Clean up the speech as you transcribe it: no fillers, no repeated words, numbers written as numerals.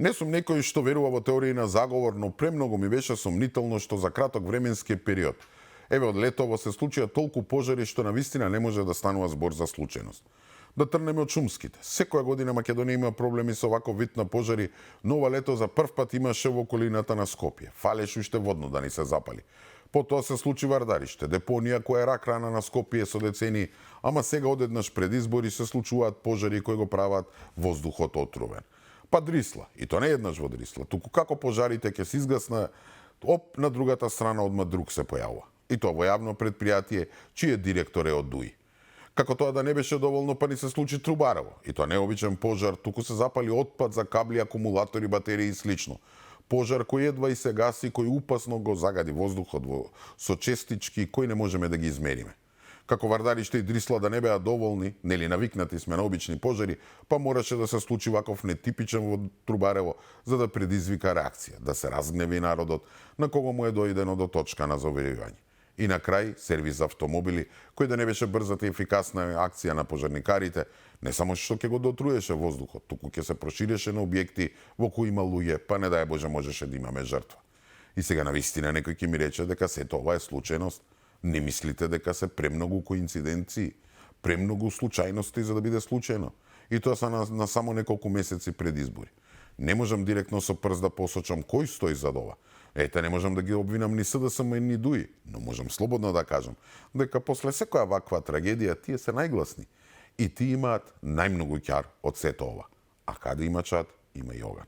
Не сум некој што верува во теории на заговор, но премногу ми беше сомнително што за краток временски период. Еве од летово се случија толку пожари што навистина не може да станува збор за случајност. Да трнеме од шумските. Секоја година Македонија има проблеми со ваков вид на пожари, но ова лето за прв пат имаше во околината на Скопје. Фалеше уште водно да ни се запали. Потоа се случи Вардариште, депонија која е рак рана на Скопје со децени, ама сега одеднаш пред избори се случуваат пожари кои го прават воздухот отровен. Па Дрисла, и то не еднаш во Дрисла, туку како пожарите ќе се изгасна, на другата страна одма друг се појавува. И тоа во јавно предпријатие, чиј директор е од ДУИ. Како тоа да не беше доволно, па ни се случи Трубарево. И тоа не е обичен пожар, туку се запали отпад за кабли, акумулатори, батерии и слично. Пожар кој едва и се гаси, кој упасно го загади воздухот со честички кои не можеме да ги измериме. Како Вардариште и Дрисла да не беа доволни, нели навикнати сме на обични пожари, па мораше да се случи ваков нетипичен во Трубарево за да предизвика реакција, да се разгневи народот на кого му е доидено до точка на заверување. И на крај, сервис за автомобили, кој да не беше брзата и ефикасна акција на пожарникарите, не само што ќе го дотруеше воздухот, туку ќе се проширеше на објекти во кои има луѓе, па не дај Боже можеше да имаме жртва. И сега навистина некој ќе ми рече дека сето ова е случајност. Не мислите дека се премногу коинциденции, премногу случајности за да биде случајно? И тоа са на само неколку месеци пред избори. Не можам директно со прст да посочам кој стои зад ова. Ете, не можам да ги обвинам ни СДСМ ни ДУИ, но можам слободно да кажам дека после секоја ваква трагедија тие се најгласни и тие имаат најмногу ќар од сето ова. А каде има чад, има и оган.